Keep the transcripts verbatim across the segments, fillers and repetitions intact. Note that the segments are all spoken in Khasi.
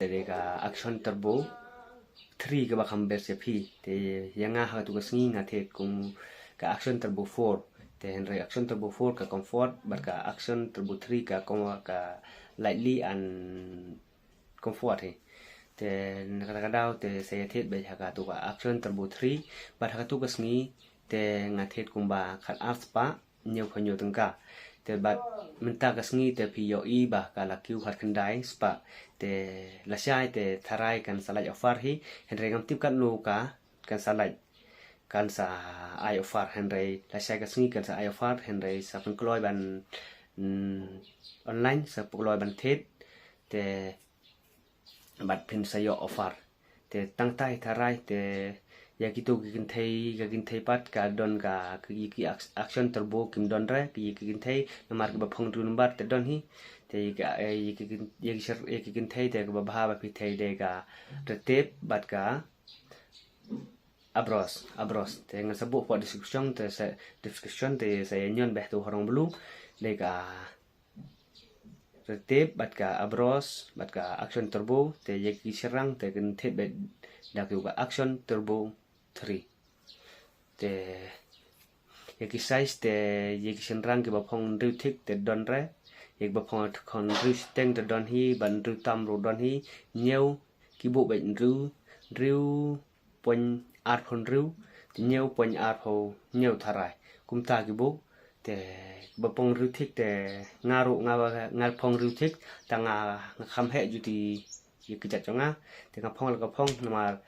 Te dei ka Action Turbo three kaba kham best ïa phi. Te ïa nga ha katu ka sngi nga thied kum ka Action Turbo four. Te hynrei Action Turbo four ka comfort bad ka Action Turbo three ka com ka lightly and comfort hi. Te na kata ka daw te sa ïa thied beit ha katu ka Action Turbo three bad ha katu ka sngi te nga thied kumba khat ar spah hynñiew phew hynñiew tyngka. Te bad mynta ka sngi te phi ïohi ba ka la kiew khat khyndai spah. Te lashai te tharai kan sa lait offer hi, hynrei ngam tip katno ka kan sa lait, kan sa ai offer, hynrei lashai ka sngi kan sa ai offer, hynrei sa pynkloi ban, mm, online sa pynkloi ban thied. Te bad phin sa ïoh offer. Te tang tai tharai te ïa kitu ki kynthei, ka kynthei pat ka don ka, ki, ki Ac-, Action Turbo kim don re, ki, ki kynthei namar kiba phong hynriew number te don hi. Te ïa ki, eh, ïa ki kyn-, ïa ki sher-, ïa ki kynthei te kaba bha ba phi thei dei ka Retep bad ka Abros, Abros. Te ngan sa buh hapoh description te sa, description te sa ïa ñion beit tu ha rong Blue. Dei ka Retep bad ka Abros bad ka Action Turbo, te ïa ki shynrang te kin thied beit da ka Action Turbo three. Te ïa ki size te ïa ki shynrang kiba phong hynriew thik te don re, ïa kiba phong hynriew shiteng te don hi, bad hynriew tam ruh don hi, hynñiew ki buh beit hynriew, hynriew point ar phew hynriew, te hynñiew point ar phew hynñiew tharai. Kumta ki buh, te ba phong hynriew thik te nga ruh nga, nga phong hynriew thik, tang nga, nga kham heh juti ïa ka jait jong nga, te nga phong la ka phong namar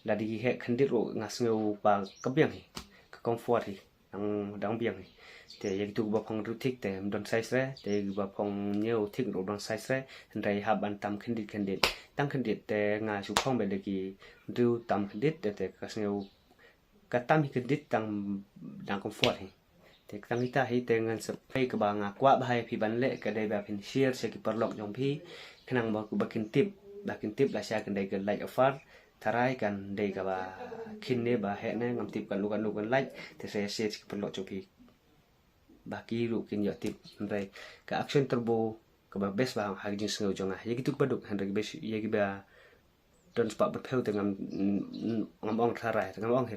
lada ki heh khyndiat ruh nga sngew ba ka biang hi, ka comfort hi. Dang, dang biang hi. Te ïa kitu kiba phong hynriew thik te ym don size re, te ïa kiba phong hynñiew thik ruh ym don size re, hynrei hap ban tam khyndiat khyndiat. Tang khyndiat te nga shu phong beit da ki hynriew tam khyndiat te, te ka sngew ka tam hi khyndiat tang dang comfort hi. Te tang kita hi te ngan sa pei kaba nga kwah ba hai phi ban leh ka dei ba phin share sha ki paralok jong phi. Khnang ba, ba kin tip, ba kin tip lashai kan dei ka lait offer. Tharai kan dei kaba khin ne ba heh ne, ngam tip kan lu kan lu kan lait, te sa ïa share sha ki paralok jong phi ba ki ruh kin ïoh tip. Hynrei ka Action Turbo kaba best ba ha ka jingsngew jong nga. Ïa kitu kiba duk, hynrei kiba shi-, ïa kiba don spah ba phew te ngam, ngam ong tharai, te ngam ong hi.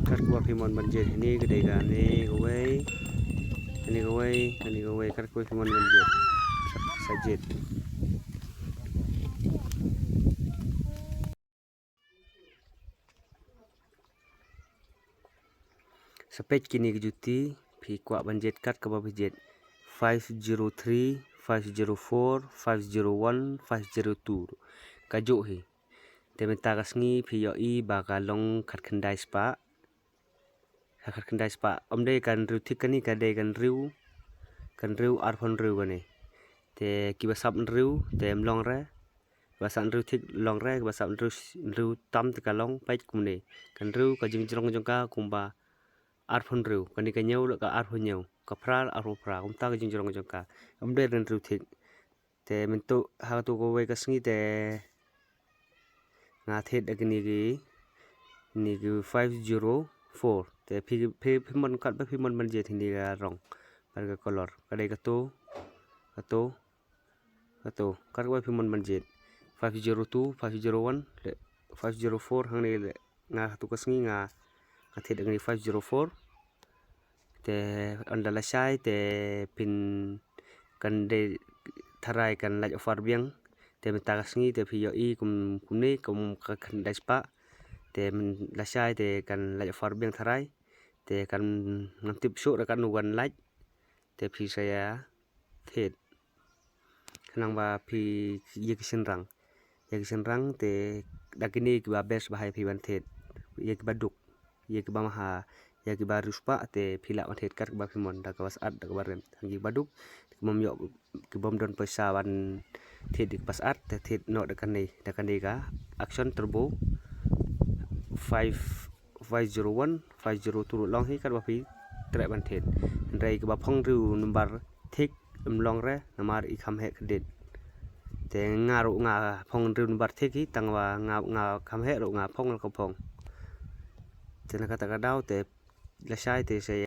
Kat kaba phi mon ban jied hini ka dei kane kawei, kane kawei, kane kawei, kat kaba phi mon ban jied. Sa, sa jied. Sa peit kine ki juti, phi kwah ban jied kat kaba phi jied. Five zero three, five zero four, five zero one, five zero two. Ka juh hi. Te mynta ka sngi phi ïohi ba ka long khat khyndai spah. Ha khat khyndai spah. Ym dei ka hynriew thik kane, ka dei ka hynriew, ka hynriew ar phew hynriew kane. Te kiba sap hynriew te ym long re. Kiba sap hynriew thik long re, kiba sap hynriew, hynriew tam te ka long, peit kumne. Ka hynriew ka jingjrong jong ka kumba ar phew hynriew, kane ka hynñiew ruh ka ar phew hynñiew, ka phra ar phew phra, kumta ka jingjrong jong ka. Ym dei re hynriew thik. Te mynta ha katu kawei ka sngi te nga thied da kine ki, kine ki five zero four. Te phi, phi, phi mon kat ba phi mon ban jied hini ka rong bad ka color. Ka dei katu, katu, katu. Kat kaba phi mon ban jied. Five zero two, five zero one, le five zero four, hangne le nga katu ka sngi nga, nga thied da kane five zero four. Te ynda lashai te phin kan dei tharai kan lait offer biang. Te mynta ka sngi te phi ïohi kum, kumne kum ka khyndai spah. Te myn lashai te kan lait offer biang tharai. Te kan ngam tip shuh re katno kan lait. Te phi sa ïa thied. Khnang ba phi ïa ki shynrang. Ïa ki shynrang te da kine kiba best ba hai phi ban thied. Ïa kiba duk, ïa kiba maha, ïa kiba riewspah te phi lah ban thied kat kaba phi mon, da kaba sat, da kaba rit. Ïa kiba duk, ki bym ïoh, ki bym don pisa ban thied da kaba sat, te thied noh da kane, da kane ka Action Turbo five, five zero one, five zero two ruh long hi, kat ba phi treh ban thied. Hynrei kiba phong hynriew number thik ym long re, namar i kham heh khyndiat. Te nga ruh nga phong hynriew number thik hi, tang ba nga, nga kham heh ruh nga phong la ka phong. Te na kata ka daw te lashai te sha